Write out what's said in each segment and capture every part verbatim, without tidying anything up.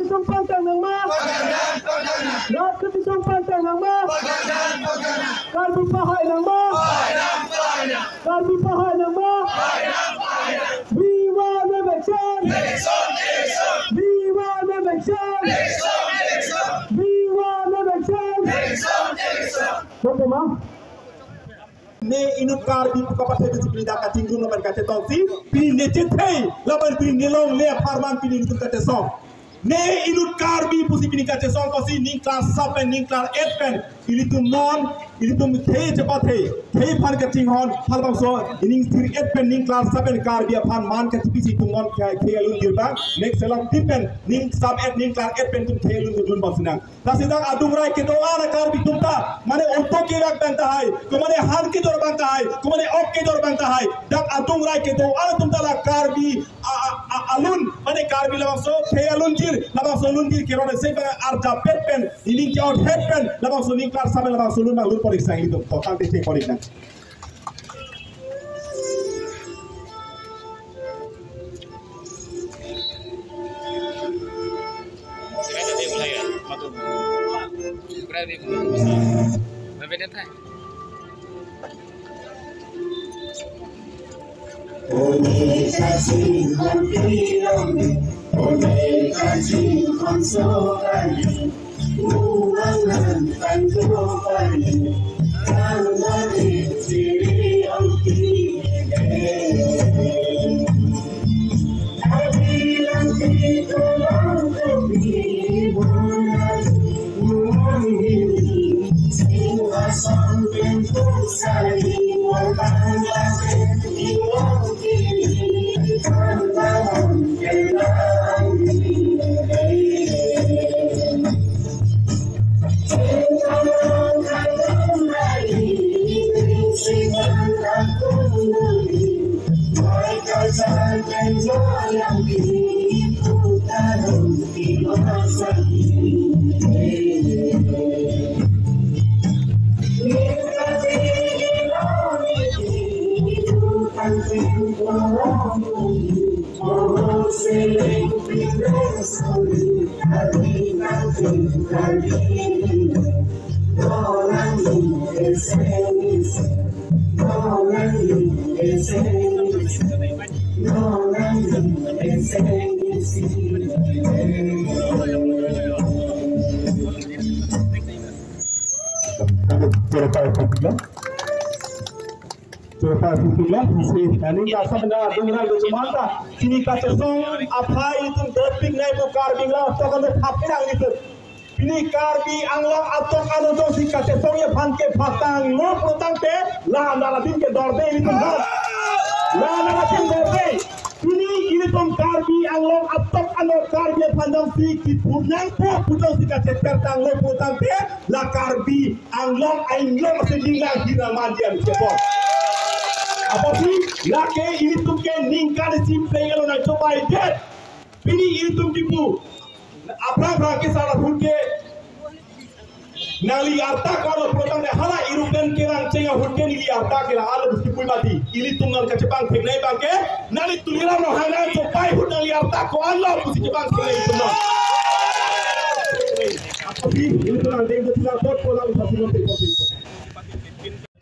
Song pangtang nangma. Rat keti song pangtang nangma. Karbi pahai nangma. Karbi pahai nangma. We want election. We want election. We want election. Kopo ma? Ne inut Karbi pu kapathe bisi pini dak kachingrum lapen kachetongsi pini ne chethei lapen pini ne longle apharman pini inut kachesong. Ne inut Karbi pusi pini kachesong kosi ningklar sap pen ningklar et pen ilitum non ilitum khei chepathe khei aphan kachinghon halabangso ining thir et pen ningklar sap pen Karbi aphan man kachipisi itum non khei khei alun dirbang next selok tip pen ning sap et ningklar et pen itum khei alun dirbang sinang. Lasi dak adung rai kedo-an a Karbi atum ta, mane auto kevak abang tahai, ko mane han kedor abang tahai, ko mane ok kedor abang tahai. Dak adung rai kedo-an atum ta la Karbi a, a, a, alun, mane Karbi labangso khei alunjir, labangso alunjir keron isi abang arjapet pen, ining ke-ot het pen, labangso ningklar sap pen labangso alun abang lun porik sang ilitum, to tangte chek porik nang. Pura pai putila. Pura pai putila. Isi ani kasa benda adung rai kecumanta. Pini kachesong aphai itum dopik nai pu Karbi Anglong atok ano thap nang itum. Pini Karbi Anglong atok ano jongsi kachesong aphan kepatanglo pulotangte la naratin ke dorde itum ha. La naratin dorde. Pini ilitum Karbi Anglong atok ano Karbi aphan jongsi kipu nangpo pu jongsi kacheter tanglo pulotangte la Karbi Anglong ainglong si ninglang hira mandian kepon. Apotsi lake ilitum ke ningkan isi pleng elo nangchobai det. Pini ilitum kipu aphrang aphrang ke sara ahut ke nangli arta ko-an lo pulotangte hala iruk den kerang cheng ahut ke neli arta ke la alo bisi pui mati. Ilitum nang kachepang theklong abang ke nangli Tuliram Ronghang nangchobai ahut nangli arta ko-an lo pusi chepang theklong itum nang. Apotsi ilitum nang deng dotila bot polang pasi non te pasi.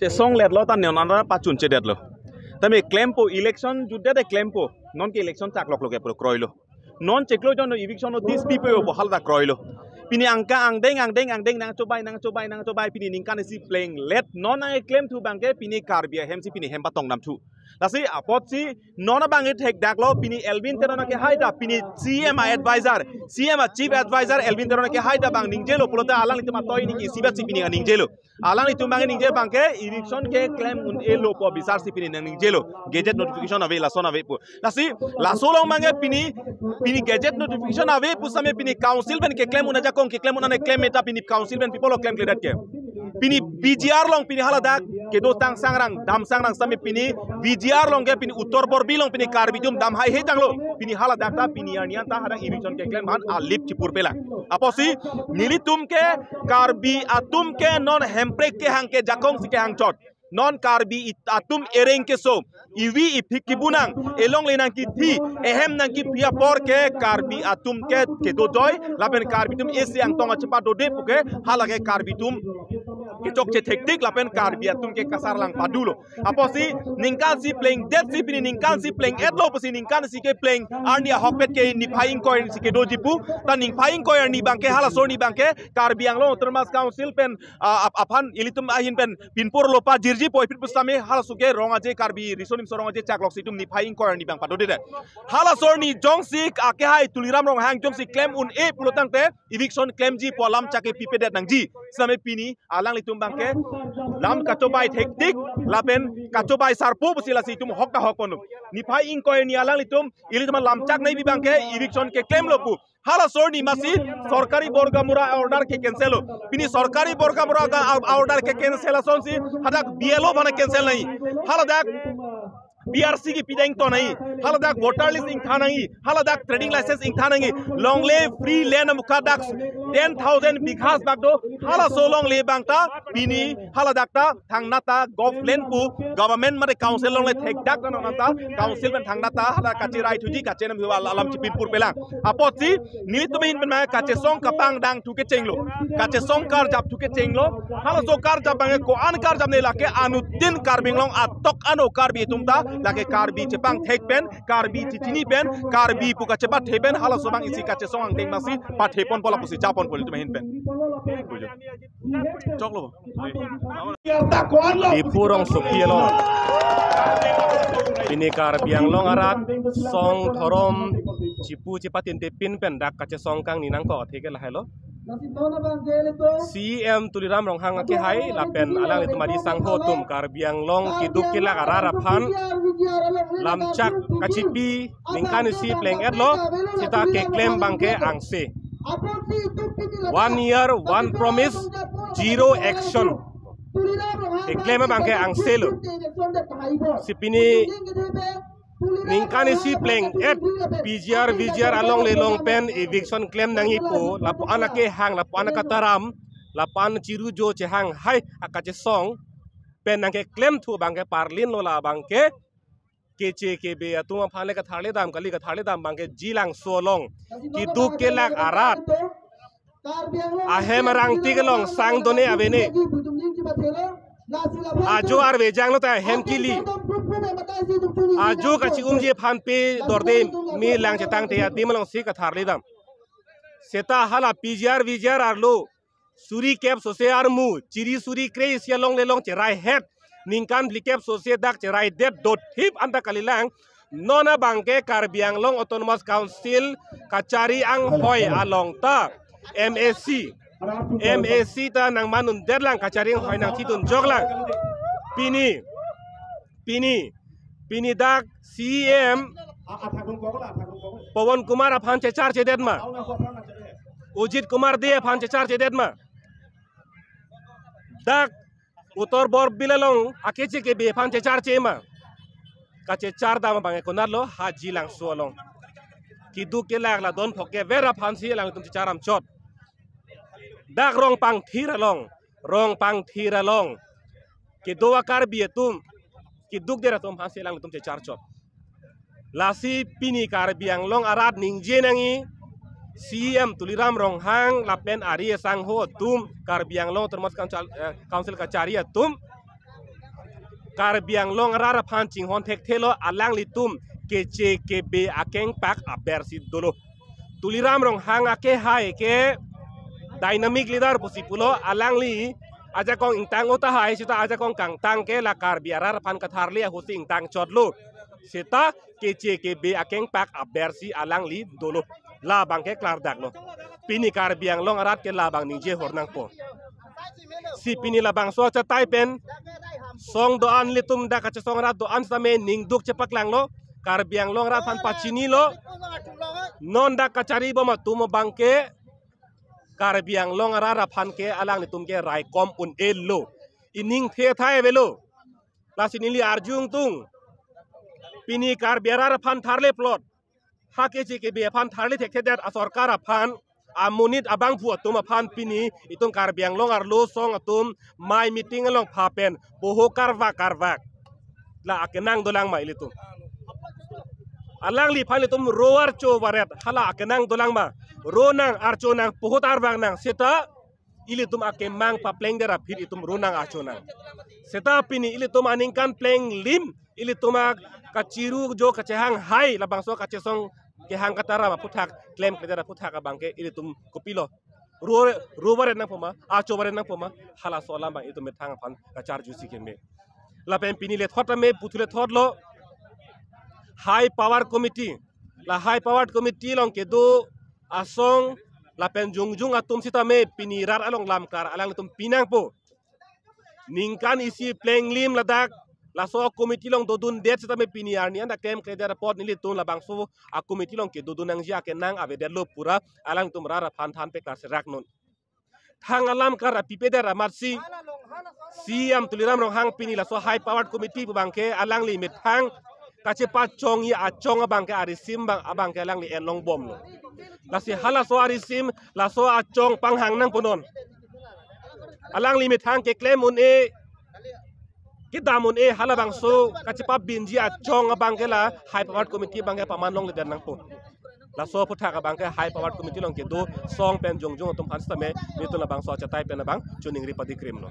Chesong letlo ta non anra pachun chedetlo. Tame klempo election jutdet klempo. Non ke election chakloklo ke pura kroilo. Non chiklo jon eviction notice pipe pu hala ta kroilo. Pini angka angdeng angdeng angdeng nangchobai nangchobai nangchobai pini ningkan isi plenglet non nangklem thu abang ke pini Karbi ahem si pini hem patong dam thu. Lasi apotsi non abang ethek daklo pini Elwin Teron akehai ta pini C M a advisor, C M a chief advisor Elwin Teron akehai ta abang ningjelo pulote alanglitum atoi ni isi bat si pini ningjelo. Alanglitum abang ningje abang ke eviction keklem un-elo pu bisar si pini nang ningjelo. Gazette notification ave lason ave pu. Lasi laso along abang ke pini pini gazette notification ave pu same pini council pen keklem un ajakong keklem un ane klem meta pini council pen people lo klemkledet ke. Pini V G R along pini hala dak kedo tang sangrang dam sangrang same pini V G R along ke pini Uttar Borbil along pini Karbi atum dam haihe tanglo. Pini hala dak ta pini arni an ta hadak eviction keklem aphan alip chipur pelang. Apotsi nelitum ke Karbi atum ke non Hemprek kehang ke jakong si kehang chot. non Karbi it-, atum ereng keso, ivi iphik kibunang, elongle nangkithi, ehem nangkiphi apor ke Karbi atum ke kedojoi, lapen Karbi atum isi angtong achepadode puke, halake Karbi atum kechokche thektik, lapen Karbi atum ke kasarlang padulo. Apotsi ningkan isi plengdet si pini ningkan isi pleng-etlo pusi ningkan isi kepleng arni ahokpet ke niphai ingkoi arni si kedoji pu. Ta niphai ingkoi arni abangke halaso arni abangke Karbi Anglong Autonomous Council pen, ah, ap-, aphan ilitum ahin pen pinpur lopa jirji po ipit pusitame halaso ke Rong Aje Karbi Riso Nimso Rong Aje Chaklok si itum niphai ingkoi arni abang padodedet. Halaso arni jongsi akehai Tuliram Ronghang jongsi klem un-e pulo tangte eviction klemji pu alam chak kepipedet nangji. Sitame pini alanglitum abangke lam kachobai thektik lapen kachobai sarpo pusi lasi itum hok ta hok ponlo. Niphai ingkoi arni alanglitum ilitum lamchak nangji abangke eviction keklemlo pu. Halaso arni masi sorkari borgamura order ke cancel lo. Pini sorkari borgamura ka order ke cancel asonsi hadak B L O aphan cancel nangji. Haladak P R C kepi deng to nangji, haladak voter list ingthan nangji, haladak trading license ingthan nangji, longle free land amukha dak ten thousand bighas bak do, halaso longle abang ta pini haladak ta thangnat ta government pu, government mate council longle thekdak ta nonta council pen thangnat ta hala kachirai thuji kachenam hiwa alam chipin pur pelang. Apotsi nelitum ahin pen ma kachesong kapangdang thu kechenglo, kachesong karjap thu kechenglo. Halaso karjap abangke ko-an karjap ne lake anuttin Karbi Anglong atok ano Karbi atum ta lake Karbi chepangthek pen, Karbi chichini pen, Karbi pu kachepathe pen halaso abang isi kachesong angdeng masi pathe ponpo lapusi japon po ilitum ahin pen. Choklo. Diphu rongsopi along pini Karbi Anglong arat song dhorom chipu chipatinte pin pen dak kachesong kangni nangkok athe ke lahelo. C E M Tuliram Ronghang akehai lapen alanglitum ari sangho atum Karbi Anglong keduk kelak arat aphan lamchak kachipi ningkan isi pleng-etlo, seta keklem abangke angse. One year, one promise, zero action. Keklem abangke angse lo. Si pini ningkan isi pleng-et P G R, V G R alongle along pen eviction klem nangji pu, lapu-an akehang, lapu-an akataram, lapu-an chirujo chehang hai akachesong pen nangkeklem thu abangke parlin lo, la abangke keche kebe atum aphan le katharli dam kali, katharli dam abangke Jilangso along keduk kelak arat ahem arangtik along sang done avene. Ajo arve janglo ta ahem kili. Ajo kachi-umji aphan pe dorde me lang chetangte adim alongsi katharli dam. Seta hala P G R V G R arlo suri kep sose armu, chiri suri kre isi alongle along cherai het, ningkan phlikep sose dak cherai det dothip anta kalilang. Non abangke Karbi Anglong Autonomous Council kachari anghoi along ta M A C, M A C ta nangman undet lang, kachari anghoi nangchidun jok lang. Pini, pini, pini dak C E M Pawan Kumar aphan chechar chedet ma? Ujit Kumar Dey aphan chechar chedet ma? Dak Uttar Borbil along akeche kebe aphan chechar che ma? Kachechar dam abang ekonat lo, ha Jilangso along. Keduk kelak la don phok kever aphansi alangtum chechar amchot. Dak Rongpangthir along, Rongpangthir along kedo a-Karbi atum, keduk der atum aphansi alangtum chechar chot. Lasi pini Karbi Anglong arat ningje nangji, C E M Tuliram Ronghang lapen ari asangho atum, Karbi Anglong Autonomous Council, eh, Council kachari atum, Karbi Anglong arat aphan chinghon thekthe lo, alanglitum keche kebe akengpak abersi dolo. Tuliram Ronghang akehai ke dynamic leader pusi pulo, alangli ajakong ingtang-o tahai, seta ajakong kangtang ke la Karbi arat aphan katharli ahutsi ingtang chotlo. Seta keche kebe akengpak abersi alangli dolo. La abangke klardaklo. Pini Karbi Anglong arat ke la abang ningje hor nangpo. Si pini labangso achatai pen song do-an ilitum dak kachesong arat do-an sitame ningduk chepaklanglo. Karbi Anglong arat aphan pachinilo. Non dak kachari bom atum abangke Karbi Anglong arat aphan ke alanglitum ke raikom un-elo. Ining the thai avelo. Lasi neli arju ingtung. Pini Karbi arat aphan tharle plot, ha keche kebe aphan tharle thekthedet asorkar aphan, amonit abangphu atum aphan pini itum Karbi Anglong arlo asong atum mei meeting along pha pen poho karvak karvak la akenang dolang ma ilitum. Alangliphan ilitum ro archo varet hala akenang dolang ma. Ro nang, archo nang, poho arvak nang, seta ilitum akemang paplengdet aphi itum ro nang, archo nang. Seta pini ilitum aningkan plenglim, ilitum akachiru jo kachehang hai labangso kachesong kehang kataram aphuthak, klemkledet aphuthak abangke ilitum kopilo? Ro, ro varet nangpo ma, archo varet nangpo ma, halaso alam abang itum methang aphan kacharjusi keme. Lapen pini lethot tame, puthu lethot lo, High Power Committee. La High Power Committee along kedo asong lapen jongjung atum sitame pini rat along lamkar alanglitum pinangpo. Ningkan isi plenglim ladak laso committee along dodundet sitame pini arni anta klemkledet apot nelitum labangso a committee along kedodun nangji akenang avedetlo pura, alanglitum rat aphan than peklar serak non. Thang alamkar apipedet amatsi C M Tuliram Ronghang pini laso High Powered Committee pu abangke alangli methang kachepachongji achong abangke arisim abang, abangke alangli enlong bomlo. Lasi halaso arisim, laso achong panghang nangpo non. Alangli methang keklem un-e, kedam un-e, halabangso kachepabinji achong abangke la High Powered Committee abangke paman longledet nangpo. Laso aphuthak abangke High Powered Committee along kedo asong pen jongjung atum aphan sitame nelitum labangso achatai pen abang choningri padikrimlo.